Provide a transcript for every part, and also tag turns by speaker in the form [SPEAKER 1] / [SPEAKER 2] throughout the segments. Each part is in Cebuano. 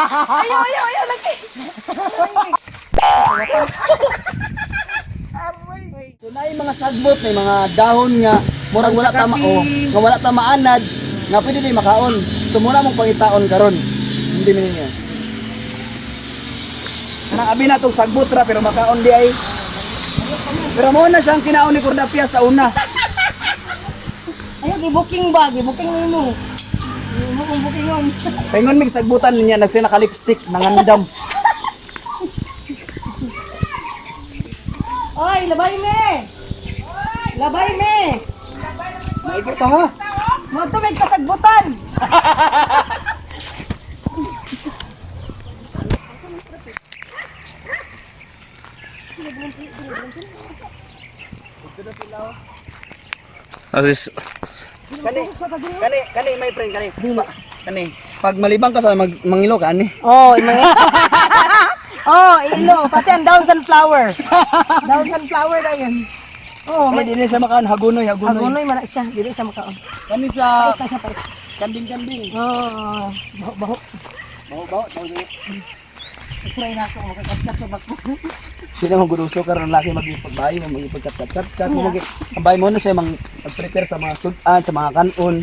[SPEAKER 1] Ayaw, ayaw, ayaw, lagi.
[SPEAKER 2] So naay mga sagbot na mga dahon nga murag wala tama o nga wala ta maanad nga pwede di makaon. So muna mong pangitaon karon. Hindi man niya. Kanang abi na tong sagbot ra pero makaon di ay. Pero mo na siyang kinaon ni Cordapia sa una.
[SPEAKER 1] Ayaw, gibuking ba? Gibuking mo mo. Mo kong booking on.
[SPEAKER 2] Paingon mig sagbutan niya nagsi naka lipstick nangandam.
[SPEAKER 1] Oy, labay me. Labay me.
[SPEAKER 2] Maigo ta ha.
[SPEAKER 1] Mo to may kasagbutan.
[SPEAKER 3] Asis,
[SPEAKER 2] Kani kani kani my friend kani. Kani pag malibang ka sa mag mangilo ka ani.
[SPEAKER 1] Oh, mga. Oh, ilo, pati ang down sunflower. Down sunflower daw yun. Oh,
[SPEAKER 2] Kani di na siya makaon, hagunoy hagunoy.
[SPEAKER 1] Hagunoy man na siya, dili siya makaon.
[SPEAKER 2] Kani sa
[SPEAKER 1] Pait na siya, pait.
[SPEAKER 2] kanding-kanding.
[SPEAKER 1] Oh, baho baho.
[SPEAKER 2] Baho baho tawag niya.
[SPEAKER 1] Try na ako makakatkat sa bako.
[SPEAKER 2] Sila mo guruso karon laki magipagbahay mo magipagkat-kat mo magi ang bahay mo na siya mang prepare sa mga sudan sa mga kanon.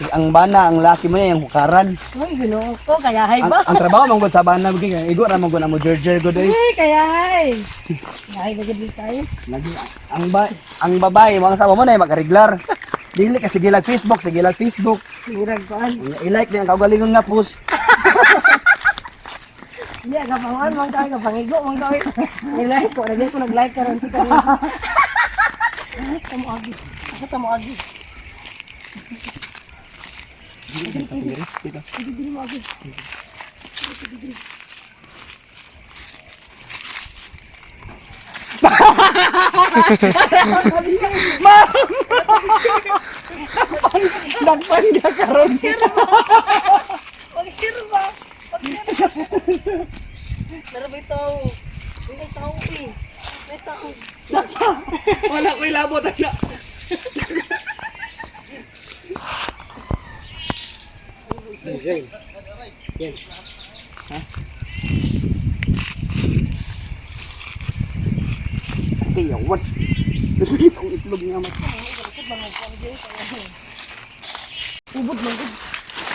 [SPEAKER 2] Ang bana ang laki mo niya yung hukaran.
[SPEAKER 1] Uy, Ginoo ko, kayahay
[SPEAKER 2] Ang,
[SPEAKER 1] ba?
[SPEAKER 2] ang trabaho man gud sa bana magi igo ra man gud mo jerjer gud oy.
[SPEAKER 1] Uy, kayahay. Kayahay ba gid tayo?
[SPEAKER 2] Lagi ang ba ang babae mga asawa mo na makariglar. Dili ka sige lag Facebook, sige lag Facebook.
[SPEAKER 1] Murag kuan.
[SPEAKER 2] I-like din ang kaugalingon nga post.
[SPEAKER 1] Hindi, kapanguan, man kayo, kapangigo, man kayo. I-like ko, lagi ko nag-like karon si kayo. Tamo agi. Asa tamo agi?
[SPEAKER 2] Dito.
[SPEAKER 1] Dili mo agi.
[SPEAKER 2] Nagpanda karon.
[SPEAKER 1] Mag-share ba? Mag-share. Nara may tao. May tao eh. May tao.
[SPEAKER 2] Wala ko'y labot ana. Yan. Yan. Ha? Okay, what's Nasakit ang itlog nga mat.
[SPEAKER 1] Ubod man gud.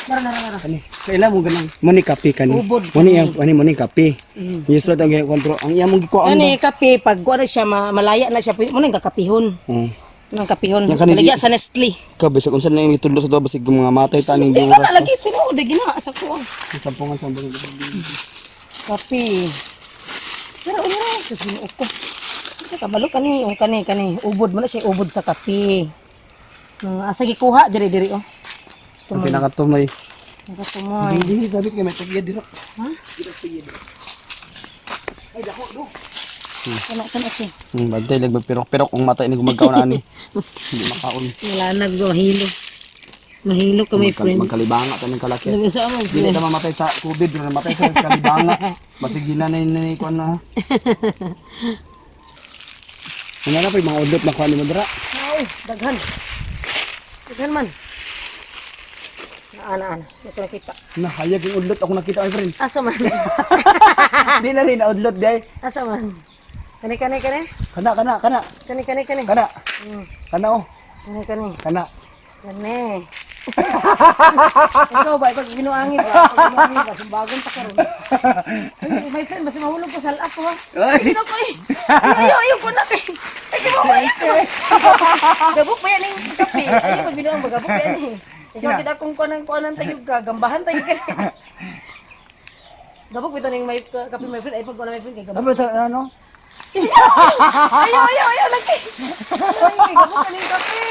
[SPEAKER 1] Nara nara nara.
[SPEAKER 2] Kani, sa ila mo ganang mani kape kani.
[SPEAKER 1] Ubod.
[SPEAKER 2] Mani ang ani mani kape. Yes, ang kontrol. Ang iya mong gikuan.
[SPEAKER 1] Ani kape pag kuan na siya malaya na siya mo nang kakapihon.
[SPEAKER 2] Oh.
[SPEAKER 1] Nang kapihon.
[SPEAKER 2] Yang kani di-
[SPEAKER 1] Lagya sa Nestle.
[SPEAKER 2] Ka bisag unsa na yung itudlo sa to basig mga matay ta ning
[SPEAKER 1] Di ka na lagi tinuod gina sa ko.
[SPEAKER 2] Sampungan sampungan.
[SPEAKER 1] Kape. Pero umra sa sinuok ko. Sa kabalo kani yung kani kani ubod mo na siya ubod sa kape. Asa gikuha diri diri oh. Gusto mo.
[SPEAKER 2] Pinakatumay.
[SPEAKER 1] Gusto mo.
[SPEAKER 2] Hindi, hindi, sabi kay may tagya dira.
[SPEAKER 1] Ha? Kana kana siya.
[SPEAKER 2] Bantay lag magpirok-pirok ang mata ini gumagaw na ani. Hindi makaon.
[SPEAKER 1] Wala na go hilo. Mahilo ka my friend.
[SPEAKER 2] Magkalibanga ta ning kalaki.
[SPEAKER 1] Sabi sa mo.
[SPEAKER 2] Dili ta mamatay sa COVID, pero namatay sa kalibanga. Basig gina na ni kuan na. Ano na pa yung mga udlot na kuan ni mo dira?
[SPEAKER 1] Ay, daghan. Daghan man. Ana ana, hindi ko nakita.
[SPEAKER 2] Nahayag yung udlot ako nakita my friend.
[SPEAKER 1] Asa man?
[SPEAKER 2] Di na rin na udlot day.
[SPEAKER 1] Asa man? Kani kani kani.
[SPEAKER 2] Kana kana kana
[SPEAKER 1] Kani kani kani.
[SPEAKER 2] kana. Kana oh,
[SPEAKER 1] Kani kani.
[SPEAKER 2] kana.
[SPEAKER 1] Kani. Ikaw ba, ikaw ginuangi ba? Ikaw ginuangi ba? Sumbagon pa karon. Ay, my friend, basta mahulog ko sa alak ko ha.
[SPEAKER 2] Ay.
[SPEAKER 1] Ay, ko eh. Ayaw, ayaw ko na eh. Ay, kinuha Gabok pa yan yung kape. Ay, pag binuang ba, gabok pa yan eh. Ikaw kita kung kuanan kuanan tayo ka, gambahan tayo ka. Gabok bitaw ning may kape my friend, ay pag wala my friend kay gabok.
[SPEAKER 2] Ano sa ano?
[SPEAKER 1] Ayaw, ayaw, ayaw, lagi. Ay, gabok ka ning kape.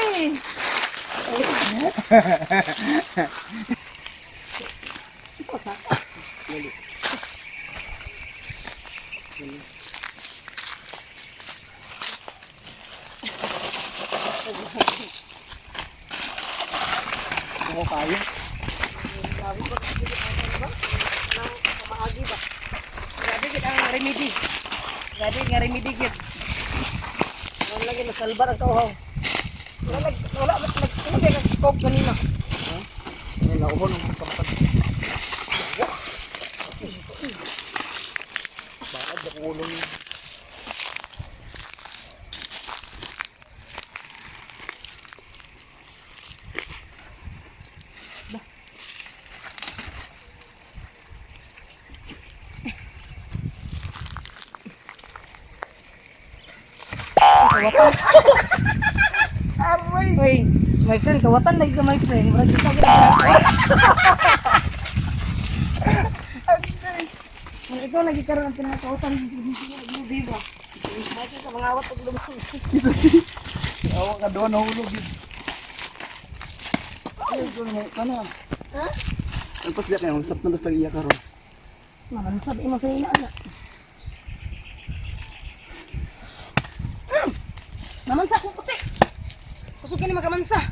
[SPEAKER 2] Ako kayo.
[SPEAKER 1] Maagi ba? Grabe gid ang remedy. Grabe nga remedy gid. Wala lagi nasalbar ang kauhaw. Wala nag wala nag ano kay coke kanina.
[SPEAKER 2] Ano na ubo nung kapag. Ulo niya.
[SPEAKER 1] Kawatan.
[SPEAKER 2] Aray!
[SPEAKER 1] Uy, my friend, kawatan lagi ka, my friend. Murag kita gid. Murag ikaw lagi karon ang pinakawatan lubi ba. Bakit ka mangawat og lubi?
[SPEAKER 2] Awa ka doon, nahulog yun. Ay, ito na, kana.
[SPEAKER 1] Ha?
[SPEAKER 2] Ang pasliak na yun, sap na tas tag-iya ka ron.
[SPEAKER 1] Mamansab imo sa ina ana. Mamansa kong puti. Kusog kini makamansa.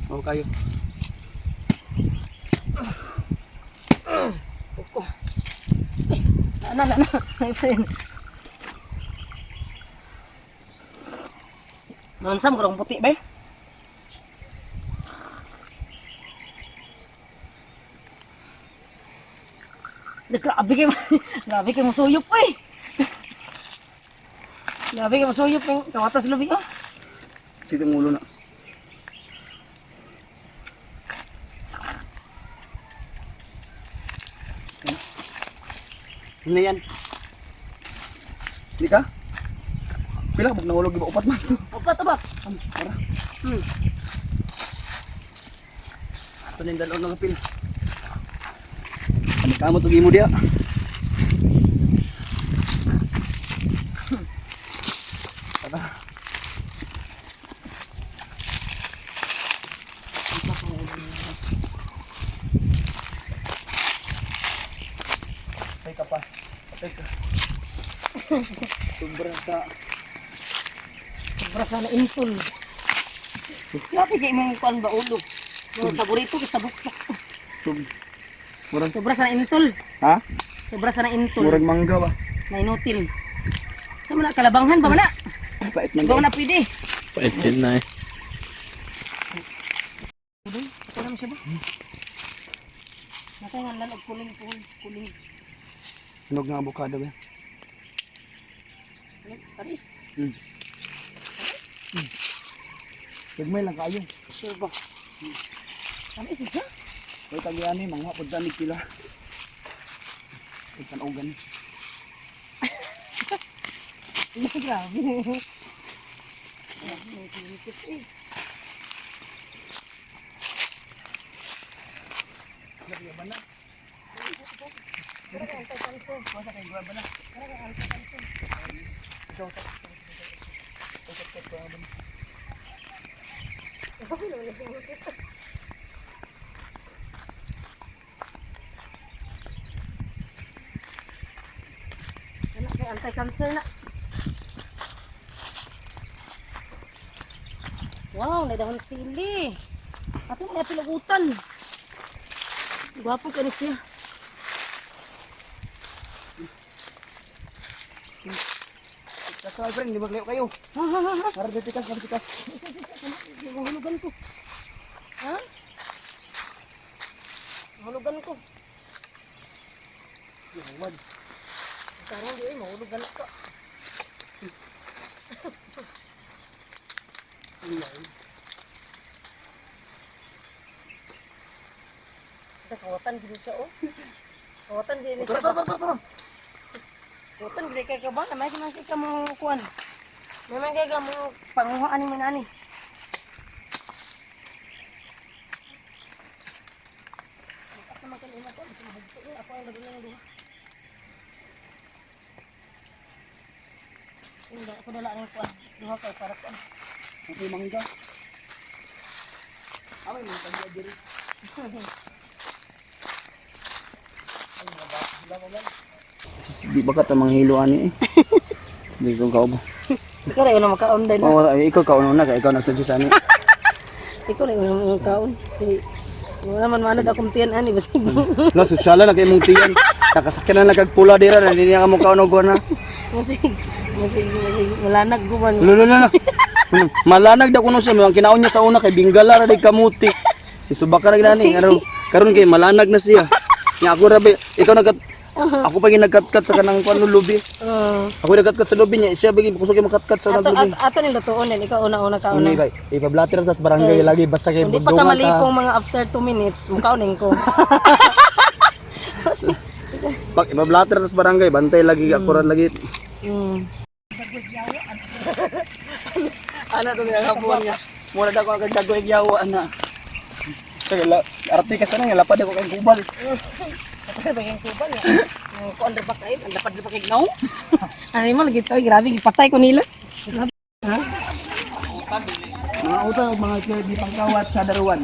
[SPEAKER 2] Oo, kayo.
[SPEAKER 1] Uko. Eh, na na na, my friend. Mamansa mo karong puti ba? Grabe kay grabe kay musuyop eh. Grabe kay musuyop eh. Kawatas lubi oh.
[SPEAKER 2] Sito ang ulo na. Ano yan? Hindi ka? Pila ka nahulog iba upat man.
[SPEAKER 1] Upat upat.
[SPEAKER 2] Tara. Ito na yung dalawang ng kapil. Ano ka mo itong imo diya? Tara. Patay ka pa. Patay ka. Sobrang sa...
[SPEAKER 1] Sobra sana intol. Grabe kay imong kuan ba ulo. Mga paborito kita buktok.
[SPEAKER 2] Sob... Murag...
[SPEAKER 1] Sobra sana intol.
[SPEAKER 2] Ha?
[SPEAKER 1] Sobra sana intol.
[SPEAKER 2] Murag mangga ba?
[SPEAKER 1] Na inutil. Sa man na kalabanghan ba man na?
[SPEAKER 2] Pait man.
[SPEAKER 1] Ba man na pwede.
[SPEAKER 3] Pait yun na eh.
[SPEAKER 1] Ito naman siya ba? Natay nga lalag kuling kuling kuling.
[SPEAKER 2] Hinog ng avocado ba?
[SPEAKER 1] Paris.
[SPEAKER 2] Gagmay lang kayo.
[SPEAKER 1] Sure ba? Paris siya?
[SPEAKER 2] May tagian eh, mga punta ni pila. Pagtanogan.
[SPEAKER 1] Grabe. Ano kay anti-cancer na. Wow, naidahon sili. Ato na pilagutan. Gwapo ka ni siya.
[SPEAKER 2] Kasi my friend, di ba kayo?
[SPEAKER 1] Ha ha ha ha.
[SPEAKER 2] Para dito ka, para dito ka.
[SPEAKER 1] Mahulugan ko. Ha? Mahulugan ko.
[SPEAKER 2] Yawan.
[SPEAKER 1] Karon di ay mahulugan ko. Ito, kawatan gid siya oh. Kawatan gid
[SPEAKER 2] Tara,
[SPEAKER 1] siya.
[SPEAKER 2] tara, tara, tara.
[SPEAKER 1] Kawatan gid kay ka ba? May man kay ka mo kuan. May man kay ka mo panguhaan ni nani. Ako dala ang kuan. Duha kay para kuan.
[SPEAKER 2] Okay, mangga. Ah, may mga tagiya diri. Di ba ka tamang hilo ani eh? Sige ko kaubo.
[SPEAKER 1] Ikaw na una makaon din.
[SPEAKER 2] Oh, ay, ikaw kauno na kay ikaw nagsuggest ani.
[SPEAKER 1] Ikaw na una makaon. Wala man manad akong tiyan ani basig.
[SPEAKER 2] La sosyala na kay imong tiyan. Nakasakyan na nagpula dira na hindi niya ka mo kauno na.
[SPEAKER 1] Masig masig masig malanag guman.
[SPEAKER 2] Lo lo lo. Malanag da kuno siya ang kinaon niya sa una kay binggala ra day kamuti. Isubaka ra gani karon karon kay malanag na siya. Nya ako ra ba ikaw nag Ako pa yung nagkatkat sa kanang kuan lubi.
[SPEAKER 1] Oo.
[SPEAKER 2] Ako nagkatkat sa lubi niya, siya bigay kusog yung makatkat sa
[SPEAKER 1] Ato,
[SPEAKER 2] lubi.
[SPEAKER 1] ato, ato nilutuon din. Ikaw una-una ka
[SPEAKER 2] Ano
[SPEAKER 1] una.
[SPEAKER 2] kay ipablatter sa barangay lagi basta kay
[SPEAKER 1] Hindi pa ka malipong mga after 2 minutes, mukaunin ko.
[SPEAKER 2] Pag ipablatter sa barangay, bantay lagi akuran lagi. Ana to nga kapuan nga. Mura daw ko agad dago yawa ana. Sige la, arte ka sana nga lapad ako kay kubal.
[SPEAKER 1] Ano ba yung kubal? Kuan ra ba kayo? Ang lapad ra ba kay gnaw? Ano mo lagi to? Grabe gipatay ko nila. Ha?
[SPEAKER 2] Mga utang mga di pangkawat sa daruan.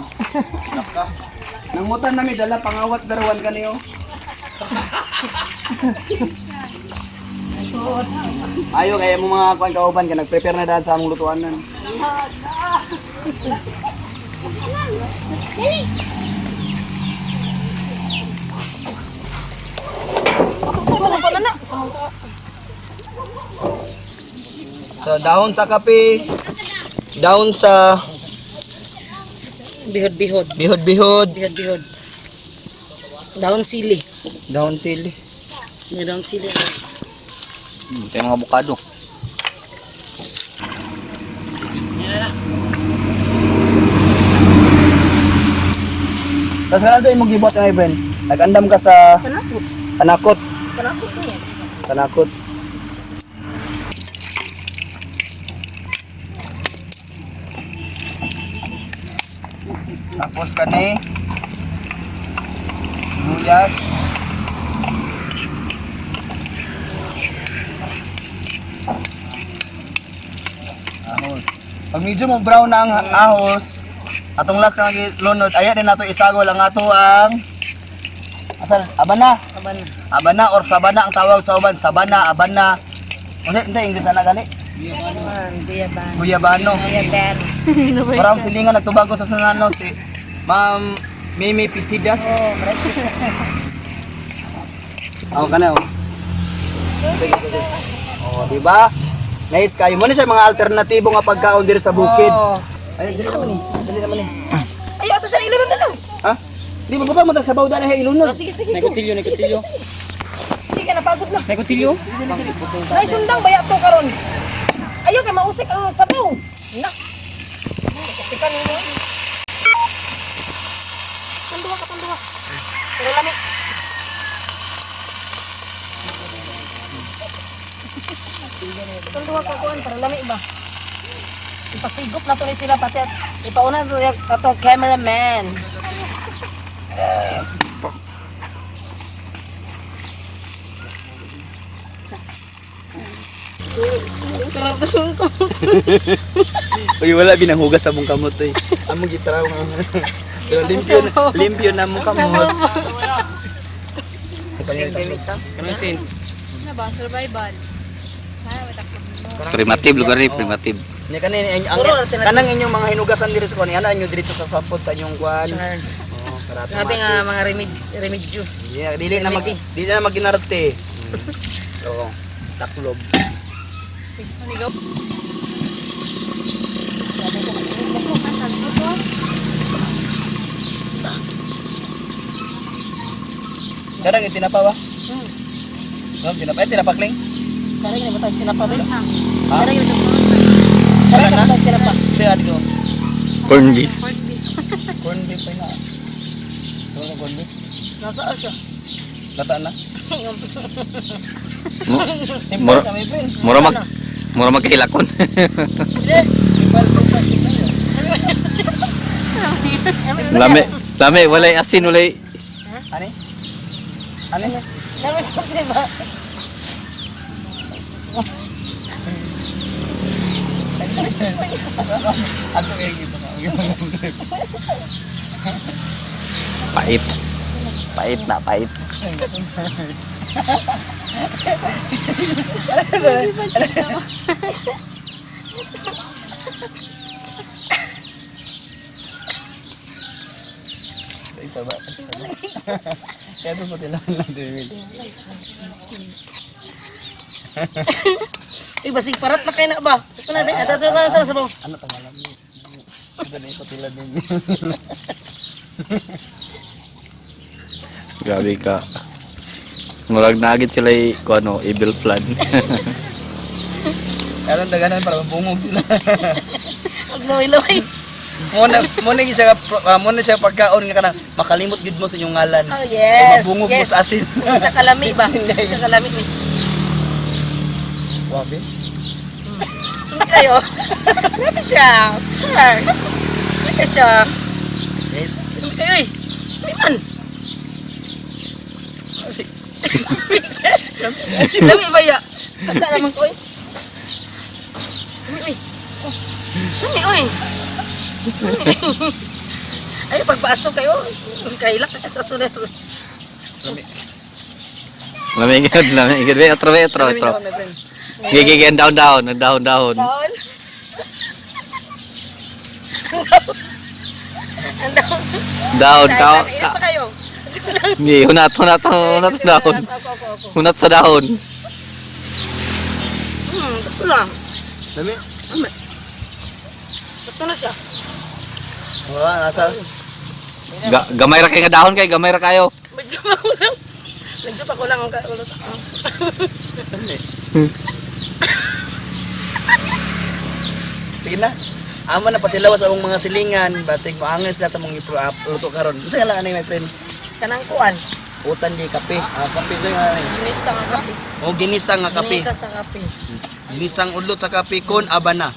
[SPEAKER 2] Nangutan nami dala pangawat daruan kaniyo. Ayo kaya mo mga kuan kauban ka nagprepare na dahil sa among lutuanan.
[SPEAKER 1] Ito na na.
[SPEAKER 2] So down sa kape, down sa
[SPEAKER 1] Bihod-bihod.
[SPEAKER 2] bihod-bihod,
[SPEAKER 1] Bihod-bihod. Daon sili.
[SPEAKER 2] down sili.
[SPEAKER 1] May daon sili.
[SPEAKER 3] Ito yung mga abukado.
[SPEAKER 2] Tapos kanan sa imong gibuhat nga event, nag-andam ka sa
[SPEAKER 1] Panakot.
[SPEAKER 2] Panakot.
[SPEAKER 1] Panakot niya.
[SPEAKER 2] Panakot. Tapos kani sibuyas. Ahos. Pag medyo mo brown na ang ahos, atong last na lunod, ayan din nato isagol ang ato ang asal, abana.
[SPEAKER 1] Aban.
[SPEAKER 2] Abana or sabana ang tawag sa uban, sabana, abana. Unsa unsa English ana gani?
[SPEAKER 1] Guyaban.
[SPEAKER 2] Guyabano.
[SPEAKER 1] Guyaban.
[SPEAKER 2] Parang feeling nga nagtubago sa sanano si Ma'am Mimi Pisidas.
[SPEAKER 1] Oh,
[SPEAKER 2] Ako ka na oh. Sige, sige. Oh, di ba? Nice kayo mo na siya mga alternatibo nga pagkaon diri sa bukid.
[SPEAKER 1] Oh.
[SPEAKER 2] Ay, dili naman eh. Dili naman eh.
[SPEAKER 1] Ay, ato sa ilon na lang.
[SPEAKER 2] Ha? Di ba ba mo ta sabaw dali hay ilunod?
[SPEAKER 1] Oh, sige, sige. May kutsilyo, may kutsilyo. Sige, sige, napagod na.
[SPEAKER 3] May kutsilyo?
[SPEAKER 1] Nay, sundang baya to karon. Ayaw kay mausik ang sabaw. Na. Tika nimo. Tanduwa ka, tanduwa. Pero lami. Tanduwa ka kuan para lami ba. Ipasigop na to ni sila pati at ipauna to yung atong cameraman. Karapasong ko.
[SPEAKER 2] Uy, wala binanghugas sa mong kamot eh. Among gitraw nga. Pero limpyo, limpyo na mong kamot.
[SPEAKER 4] Ano ba? Survival. Kaya matakot mo.
[SPEAKER 3] Primitive, lugar ni primitive.
[SPEAKER 2] Nya kanin ang kanang inyong mga hinugasan diri sa kuan, ana inyo diri sa sapot sa inyong kuan. Oh, para
[SPEAKER 1] Grabe nga mga remedyo.
[SPEAKER 2] Yeah, dili na maginarte. So, taklob.
[SPEAKER 4] Manigaw.
[SPEAKER 2] Kada kay tinapa ba?
[SPEAKER 1] Hmm.
[SPEAKER 2] No, tinapa, eh, tinapa kling.
[SPEAKER 1] Kaya nga ba tayo sinapa ba?
[SPEAKER 2] Ha?
[SPEAKER 1] Kaya nga
[SPEAKER 2] Wala na?
[SPEAKER 1] ba sinapa?
[SPEAKER 2] Siya adi ko.
[SPEAKER 3] Corn beef.
[SPEAKER 2] Corn beef pa na. So, ano corn beef?
[SPEAKER 1] Nasa siya.
[SPEAKER 2] Lata na.
[SPEAKER 3] Mura, mura mag mura magkahilakon. Lami, lami, walay asin, walay
[SPEAKER 2] Ani? Ani?
[SPEAKER 1] Nami sa ba?
[SPEAKER 2] Ato kay gito ka.
[SPEAKER 3] pait. Pait na, pait.
[SPEAKER 2] Ito ba? Kaya ito patilan lang din.
[SPEAKER 1] Uy, basig parat na kayo na ba? Sa kuna ba? Ato ato sa sabaw.
[SPEAKER 2] Ano pangalan mo? Ito na yung patilan din.
[SPEAKER 3] Grabe ka. Murag naagid sila ko ano, evil flood.
[SPEAKER 2] Karon daganan para mabungog sila.
[SPEAKER 1] Magluway-luway.
[SPEAKER 2] Mo na siya pagkaon nga kanang makalimot gid mo sa inyong ngalan.
[SPEAKER 1] Oh, yes.
[SPEAKER 2] Kay mabungog mo
[SPEAKER 1] yes.
[SPEAKER 2] sa asin.
[SPEAKER 1] Sa kalami ba? Sa kalami. Ni.
[SPEAKER 2] Wabi.
[SPEAKER 1] Hindi kayo. Grabe siya. Char. Grabe siya. Hindi kayo eh. Hindi man. Lami ba ya? Tagka naman ko eh. Lami oy. Oh. Lami oy. Lami. Ay, pagpaaso kayo. Kailak ka sa sulit.
[SPEAKER 2] Lami.
[SPEAKER 3] Lamigid, lamigid. Be, otro, be, otro,
[SPEAKER 2] Lami
[SPEAKER 3] otro.
[SPEAKER 2] na, my friend.
[SPEAKER 3] Gigi, ang down, down, ang down, down.
[SPEAKER 1] Down. Ang down.
[SPEAKER 3] Down, ka.
[SPEAKER 1] Ilan pa kayo?
[SPEAKER 3] Hindi, hunat, hunat, hunat sa dahon.
[SPEAKER 1] Ako, ako, ako.
[SPEAKER 3] Hunat sa dahon.
[SPEAKER 1] Ito na.
[SPEAKER 2] Lami.
[SPEAKER 1] Ito na siya.
[SPEAKER 2] Wala nasa.
[SPEAKER 3] Gamay ra kay nga dahon kay gamay ra kayo.
[SPEAKER 1] Medyo pa ko lang. Medyo pa ko lang ang kaulot.
[SPEAKER 2] Lami. Sige na. Amo na patilaw sa akong mga silingan, basig moangis na sa mong luto karon. Unsa lang ani, my friend?
[SPEAKER 1] Kanang kuan.
[SPEAKER 2] Utan di kape. Ah, kape sa nga ani.
[SPEAKER 1] Ginisa nga kape.
[SPEAKER 2] O ginisa nga kape.
[SPEAKER 1] Ginisa sa kape.
[SPEAKER 2] Ginisang udlot sa kape kon abana.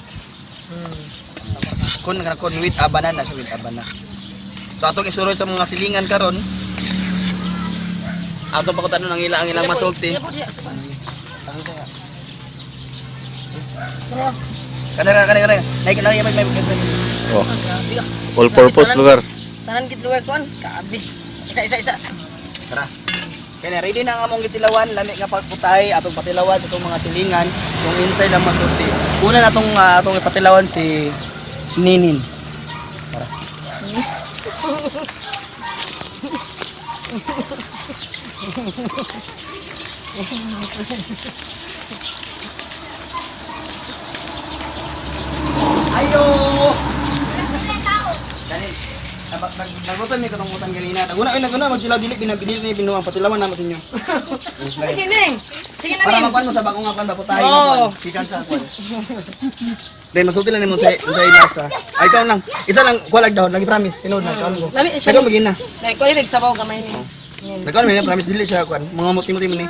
[SPEAKER 2] Kon nga kon with abana na siya, with abana. So atong isuroy sa mga silingan karon. Atong pakutan ang ilang masulti.
[SPEAKER 1] Iya po diya, sa
[SPEAKER 2] Kana kana kana kana. Nay nay may may may.
[SPEAKER 3] Oh. All purpose lugar.
[SPEAKER 1] Tanan gid lugar kuan, kaabi. Isa isa isa.
[SPEAKER 2] Tara. Kaya ready na ang among gitilawan, lami nga pagputay atong patilawan sa atong mga silingan kung inside ang masulti. Una na atong atong ipatilawan si Ninin. Tara. Ayo! Dali. Nagluto mi katong utan ganina. Naguna oy naguna magsilaw dili binabili ni binuang patilawan na mo sa inyo.
[SPEAKER 1] Sige ning. Sige na
[SPEAKER 2] Para
[SPEAKER 1] ning.
[SPEAKER 2] makuan mo sa bagong nga kuan ba putahe
[SPEAKER 1] Oo.
[SPEAKER 2] nga kuan. Gikan sa kuan. Dahil masulti lang nimo sa lasa. Ay ikaw lang. Isa lang kuha lang dahon lagi promise. Tinuod na kaon ko.
[SPEAKER 1] Lami siya.
[SPEAKER 2] Nagaw magina.
[SPEAKER 1] Dahil ko nagsabaw gamay ni.
[SPEAKER 2] Nagaw magina promise dili siya kuan. Mga muti-muti man ni.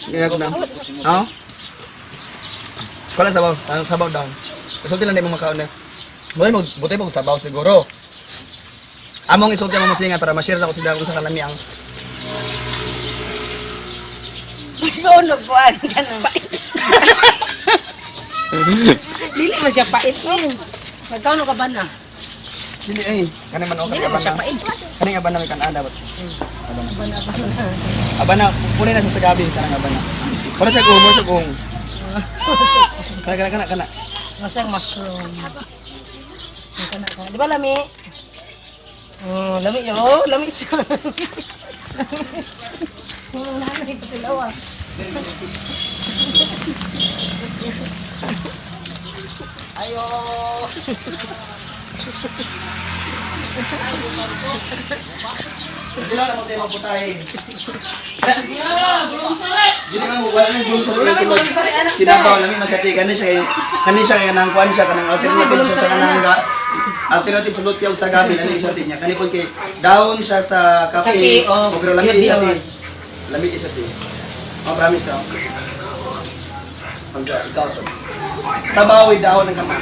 [SPEAKER 2] Ginag na. Ha? Kuha lang sabaw, ang sabaw dahon. Masulti lang nimo makaon na. Butay mo, butay mo sabaw siguro. Among isulti ang mga silingan para ma-share na ko sila kung sa kalami ang
[SPEAKER 1] Kaunog kuan kanang pait. Dili man siya pait ning. Nagkauno ka ba na?
[SPEAKER 2] dili ay kanang man
[SPEAKER 1] Dili man siya pait.
[SPEAKER 2] Kaning abana may kanada ba? Abana. Abana, punin na siya sa gabi kanang abana. Wala siya gumo sa kung. Kana kana kana kana.
[SPEAKER 1] Masang mushroom. Kana kana. Di ba lami? Oh, lami siya. Oh, lami siya. Lami ko tilawa.
[SPEAKER 2] Ayo. Dili na mo tayo maputay. Dili man wala nang gulong sa
[SPEAKER 1] Wala may gulong sa anak.
[SPEAKER 2] Sinabaw lami masati kani siya kay kani siya kay kanang kuan siya kanang alternative siya sa kanang alternative sa lutyaw sa gabi lami siya tinya. Kani pud kay down siya sa kape.
[SPEAKER 1] Kape, oh.
[SPEAKER 2] O, pero lami siya
[SPEAKER 1] Yun,
[SPEAKER 2] ti.
[SPEAKER 1] yun.
[SPEAKER 2] Lami siya ti. Oh, promise ah. Pag ikaw to. Sabaw dahon ng kamay.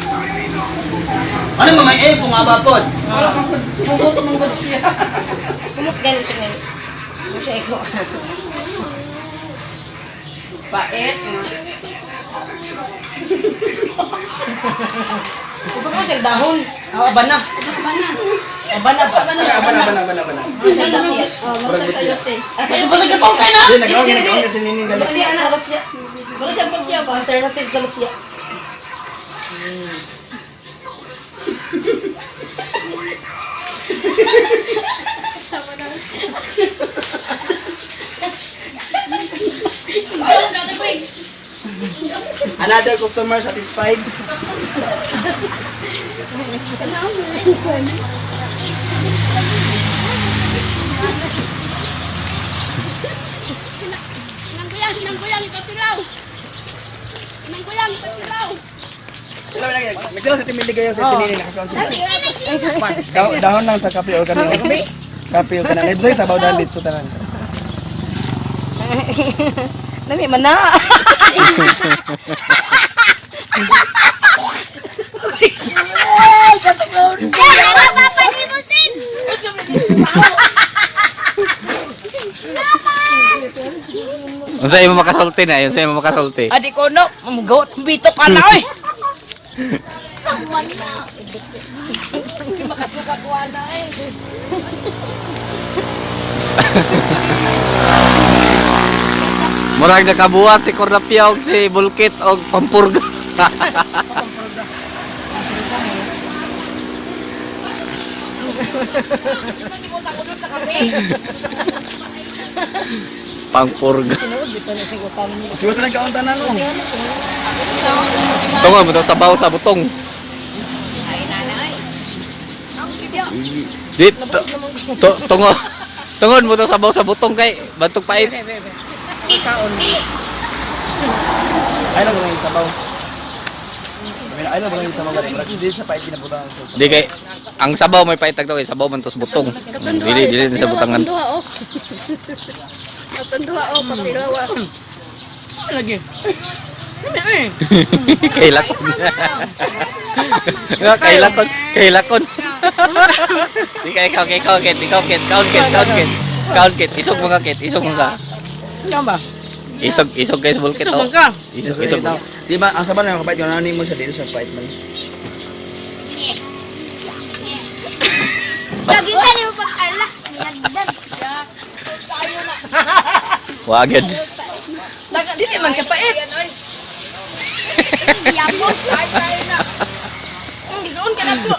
[SPEAKER 2] Ano mamay eh kung aba pod.
[SPEAKER 1] Munggot, munggot siya. Kumot gani siya ngayon. Ano siya iko? Pait. Upag ko siya dahon. Oh, abana. Abana. Abana ba? Abana.
[SPEAKER 2] Abana abana abana abana.
[SPEAKER 1] Siya lutya. Oh, murag sayote. Ay, ba nagkatong kay na?
[SPEAKER 2] Di nag-on nag-on kasi ninin gali.
[SPEAKER 1] Lutya na, lutya. Murag siya lutya ba? Alternative sa lutya.
[SPEAKER 2] Another customer satisfied.
[SPEAKER 4] Sinangguyang, sinangguyang, ikaw tilaw. Sinangguyang, ikaw tilaw.
[SPEAKER 2] Kailan lagi nagtila sa timili kayo sa tinini nakakaon sila. Dahon lang sa kape or kanina. Kape or kanina. Ito sabaw dalit so tanan.
[SPEAKER 1] Nami man na.
[SPEAKER 5] Kaya mapapalimusin!
[SPEAKER 3] Unsa imo makasulti na? Unsa imo makasulti?
[SPEAKER 1] Adi ko no, mugawat bito ka na oy. Makasuka ko ana eh.
[SPEAKER 3] Murag nakabuhat si Cornapia og si Bulkit og Pampurga. Pangpurga.
[SPEAKER 1] Tinuod bito na sig utan niya.
[SPEAKER 2] Siguro sa nagkaon tanan no.
[SPEAKER 3] Tungon mo to sabaw sa butong. Di to, to, tungon tungon mo to sabaw sa butong kay bantog pait.
[SPEAKER 1] Kaon.
[SPEAKER 2] Ay lang yung sabaw. Ay lang yung sabaw. Murag hindi siya pait ginabutangan sa
[SPEAKER 3] Di kay ang sabaw may pait tagto kay sabaw man to sa butong. Dili dili na sa butangan.
[SPEAKER 4] Katunduha, oh. Katunduha, oh, patilaw, ah.
[SPEAKER 1] Lagi. Nami eh.
[SPEAKER 3] Kay lakon. Nga kay lakon, kay lakon. Di kay ikaw, kay ikaw, kit, ikaw, kit, kaon, kit, kaon, kit. Kaon, kit, isog mga kit, isog mga.
[SPEAKER 1] Ikaw ba?
[SPEAKER 3] Isog, isog kay sa bulkit.
[SPEAKER 1] Isog
[SPEAKER 3] oh.
[SPEAKER 1] man ka.
[SPEAKER 3] Isog, isog.
[SPEAKER 2] Di ba ang sabaw na kapait yun mo siya dili siya pait man.
[SPEAKER 5] Lagi ka niyo pag-ala. Nagdan.
[SPEAKER 3] Wagad.
[SPEAKER 1] Daga dili man siya pait.
[SPEAKER 5] Hindi ako.
[SPEAKER 1] Ang gigaon ka na ko.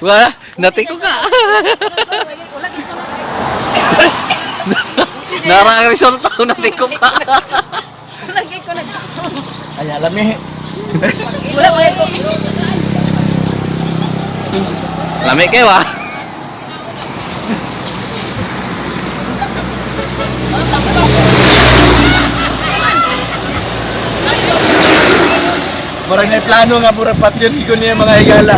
[SPEAKER 3] Wala, natiko ka. Nara ang resulta, natiko ka.
[SPEAKER 1] Lagi ko nag.
[SPEAKER 2] Ay alam eh.
[SPEAKER 1] Wala wala ko.
[SPEAKER 3] Lami kayo ah.
[SPEAKER 2] Murag na plano nga murag patyon ko niya mga higala.